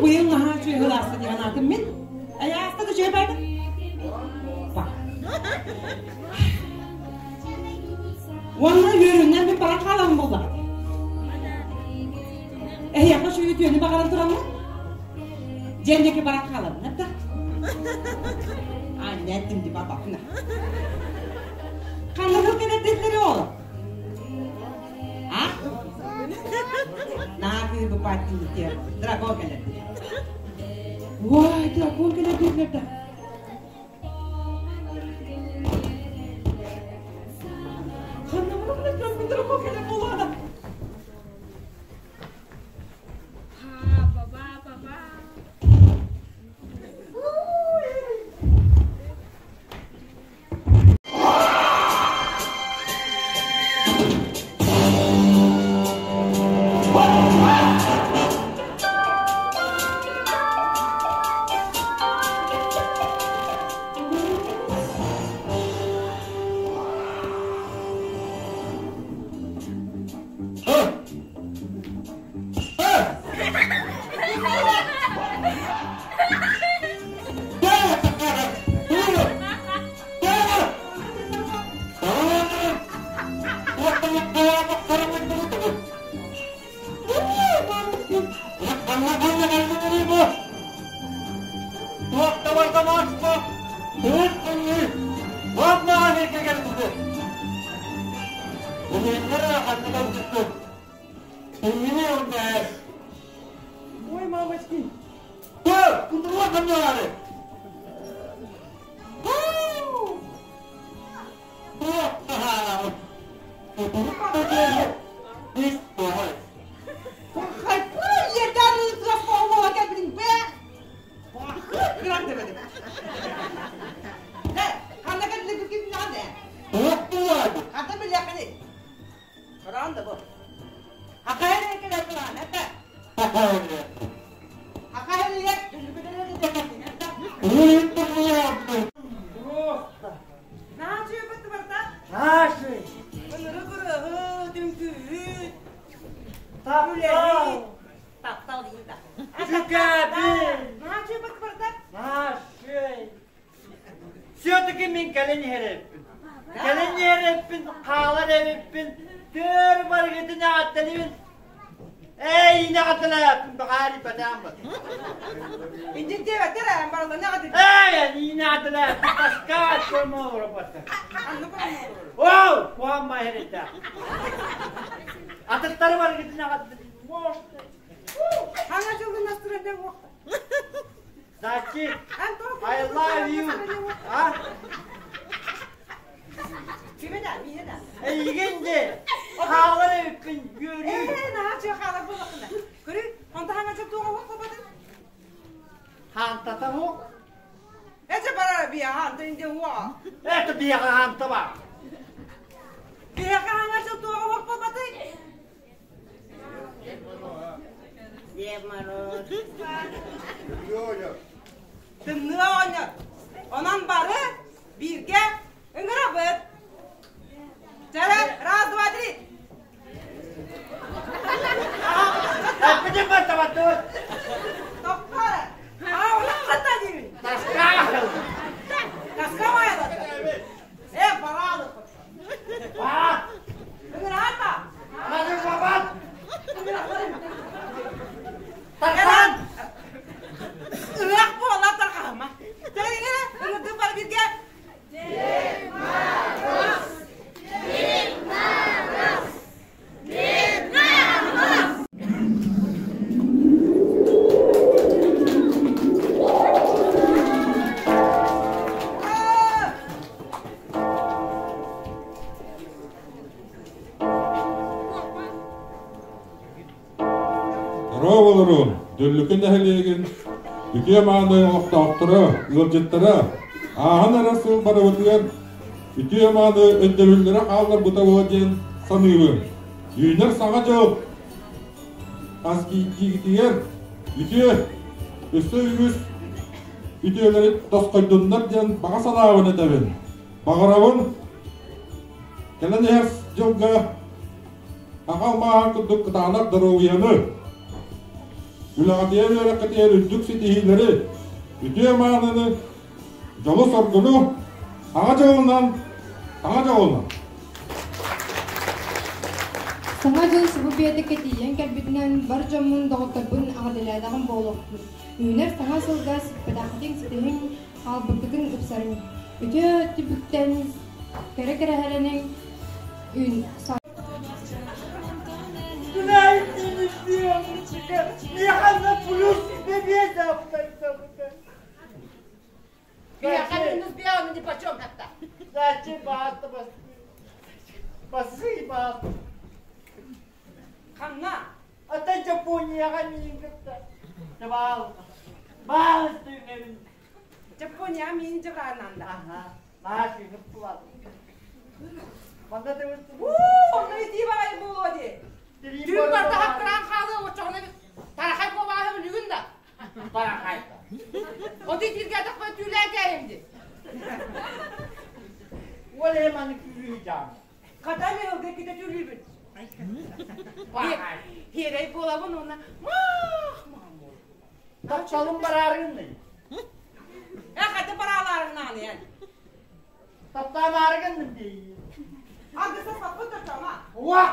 Быйыл наһаа үчүгэй ылааста диэн анаатым мин. Айааста да үчүгэй баайдым. Уонна үөрүүнэн мин баран хаалабын буоллаҕа. Эһиэхэ үчүгэй үтүөнү баҕаран тураммын. Дьиэн диэки баран хаалабын, да? Анньа эттим ди бабакна. Ханна сыл кэлэрдиллэри ол? А? Наахы бупаттиите. Дракон кэлэр. Уай, дракон кэлэр дииллэр да. Ханна баран дракон кэлэр буолуода. Ой, мамочки! Все-таки мин кэлин иһэрэппин. Кэлин иһэрэппин, хаалар эбиппин, төр барыгытын ааттаныбын. Эй, инэҕэтэлээппин, баҕаары бэтааммыт. Эй, инэҕэтэлээппин, таскаат көрмөөрөпөттө. Оу, куамма иһэрэтэ. Атыттары барыгытын аҕаттаныбын. Зайчик, I love you. А? Эйигин де хаалар эбиппин үөрүү. Хаантата бу? Это биэҕэ хаанта ба. Тымныы оҕонньор. Онон бары бииргэ ыҥырабыт. Чэ, раз, два, три. Эппитин баттабаттыбыт. Тохтоо. Аа, улаххата диибин. Таска. Таска байалар. Э, бараалы. Ба. Ыҥыраата. Маны бабат. Тархан. Ыһыах буола тарҕаһыма. Тэҥҥэ ыҥырдык бар бииргэ. Дед Мороз! Дед Мороз! Дед Мороз! Дорооболорун, Дүллүкү нэһилиэгин үтүө мааны олохтоохторо, ыалдьыттара, ааһан эрэр сыл барыбытыгар үтүө мааны өйдөбүллэрэ хаалларбыта буолуо диэн саныыбын. Үүнэр саҥа дьыл хас биирдиигитигэр үтүө, өссө үгүс үтүөлэри тосхойдуннар диэн баҕа санаабын этэбин. Баҕарабын кэлэн иһэр дьылга Аҕа алмааһын курдук кытаанах доруобуйаны! Үлэҕитигэр үөрэххитигэр үрдүк ситиһиилэри, үтүө мааныны, дьолу-соргуну, саҥа дьолунан, саҥа дьолунан! Саҥа дьыл субу биэтэккэ тиийэн кэлбитинэн бар дьоммун, доҕотторбун эҕэрдэлээтэҕим буолуохтун. Үүнэр саҥа сылга сиппэтэххитин ситиһиҥ, хаалбыккытын ыпсарыҥ. Үтүө түбүктэн кэрэ кэрэһэлэниҥ, үүн Ханна? Ата Японияҕа миин кытта. Баалыстыын Япония миин дьабраананда. Аха. Наашыгып булады. Манна Онно итии баҕайы буолуо дии. Түүн барда хаккыраан хаалыа оччоҕуна тарахай куобааһы бүлүгүн да. Тарахай. Оти тииргээтэхпэ түүлээн кээһим дии. Ол эм аны күлүү дьаам. Хата мен ылга ките түүлүүбүн. Хиэрэй буолабын уонна маах маах. Тапталым бараарыгын. Э хата бараалаарыҥ нааны. Таптаамаарыгын дии. Агыса саппыт да Уа!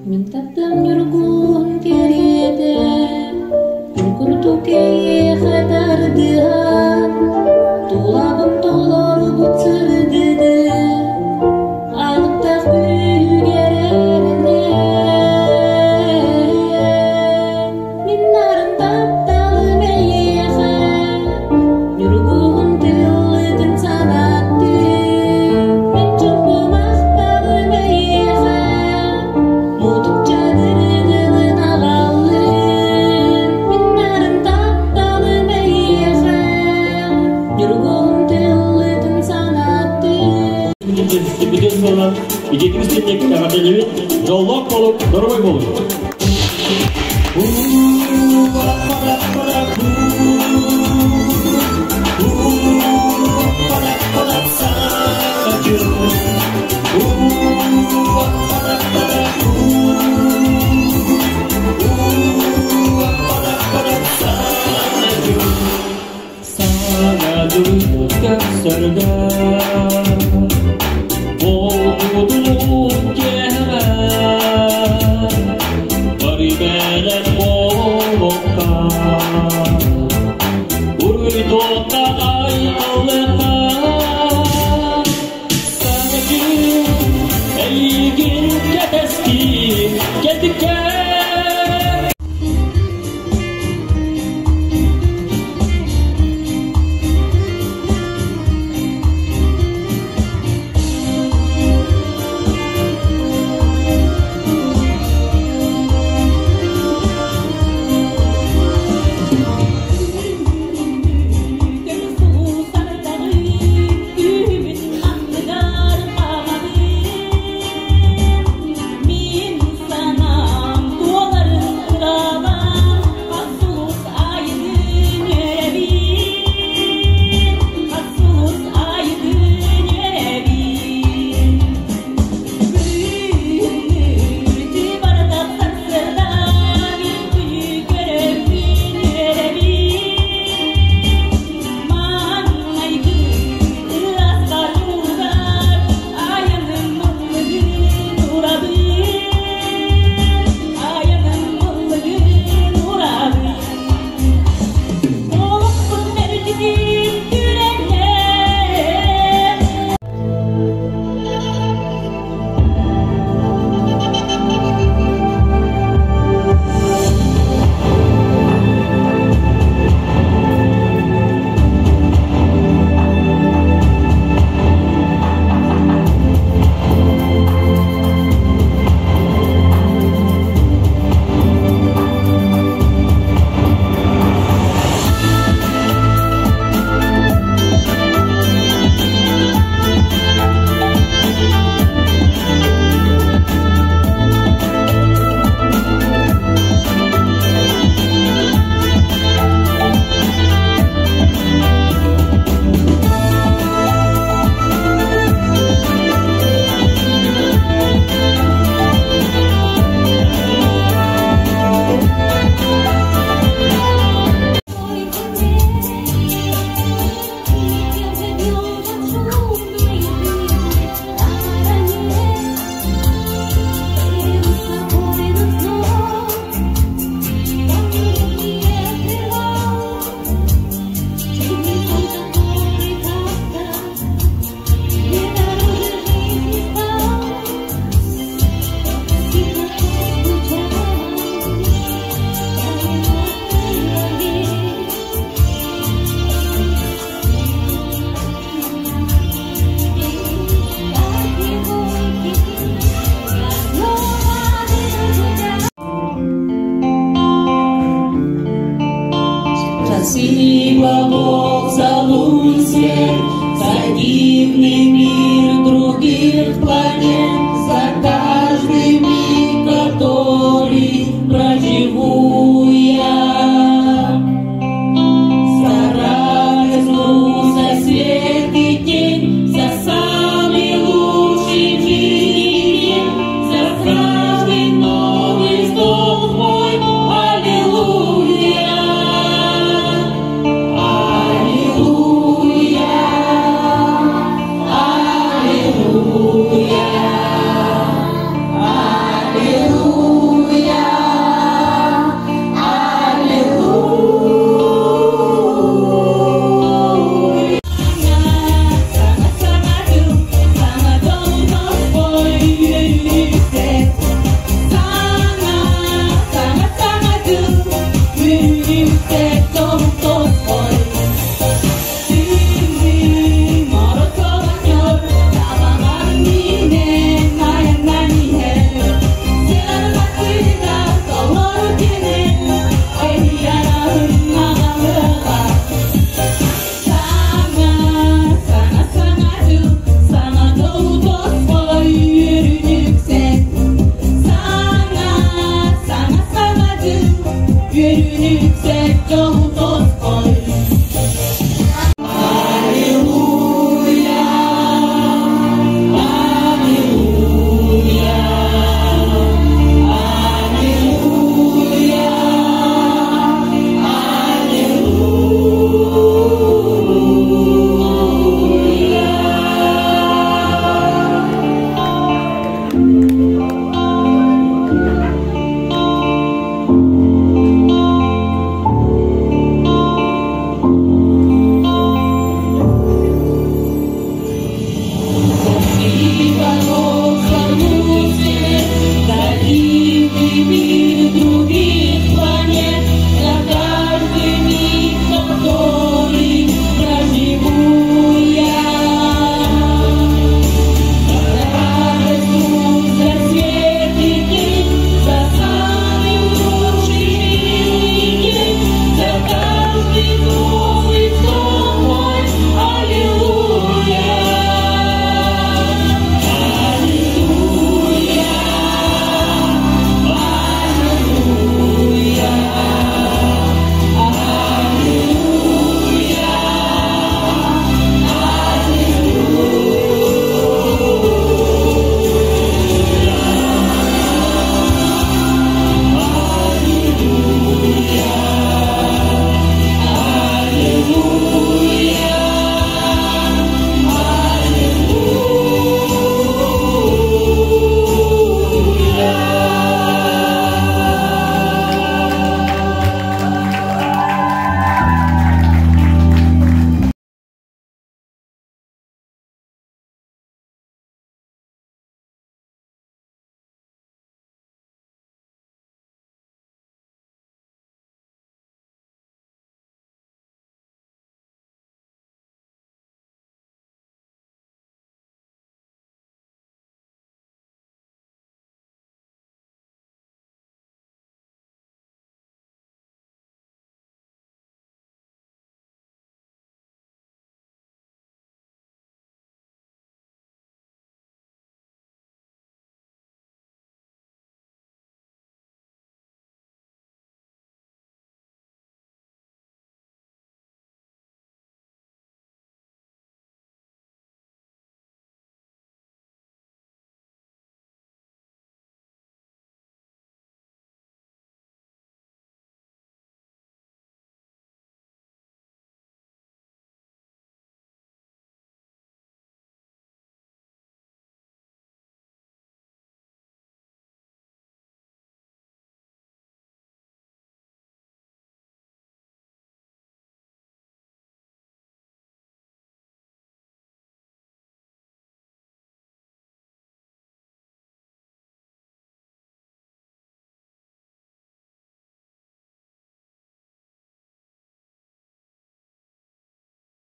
Мин таптым ньургун кэриэтэ, курдук эйиэхэ тардыһан, тулабын толорбут сырдыгы, алыптаах күүһүгэр эрэнэн. Мин нарын тапталым эйиэхэ, ньургуһун тыллытын санаттыы, мин чуҥкум махталым эйиэхэ, мутукча дыргылын аҕаллын. Мин нарын тапталым эйиэхэ, ньургуһун тыллытын санаттыы. Бүтүн сылынан итиитик истинник эҕэрдэлиибит, дьоллоох буолуҥ, доруобай буолуҥ! Саҥа дьыл көрсөргө буолбутун киэһэ барыбэлэр буолуохха уруйдуохха айхаллыахха саҥа Свет за дивными.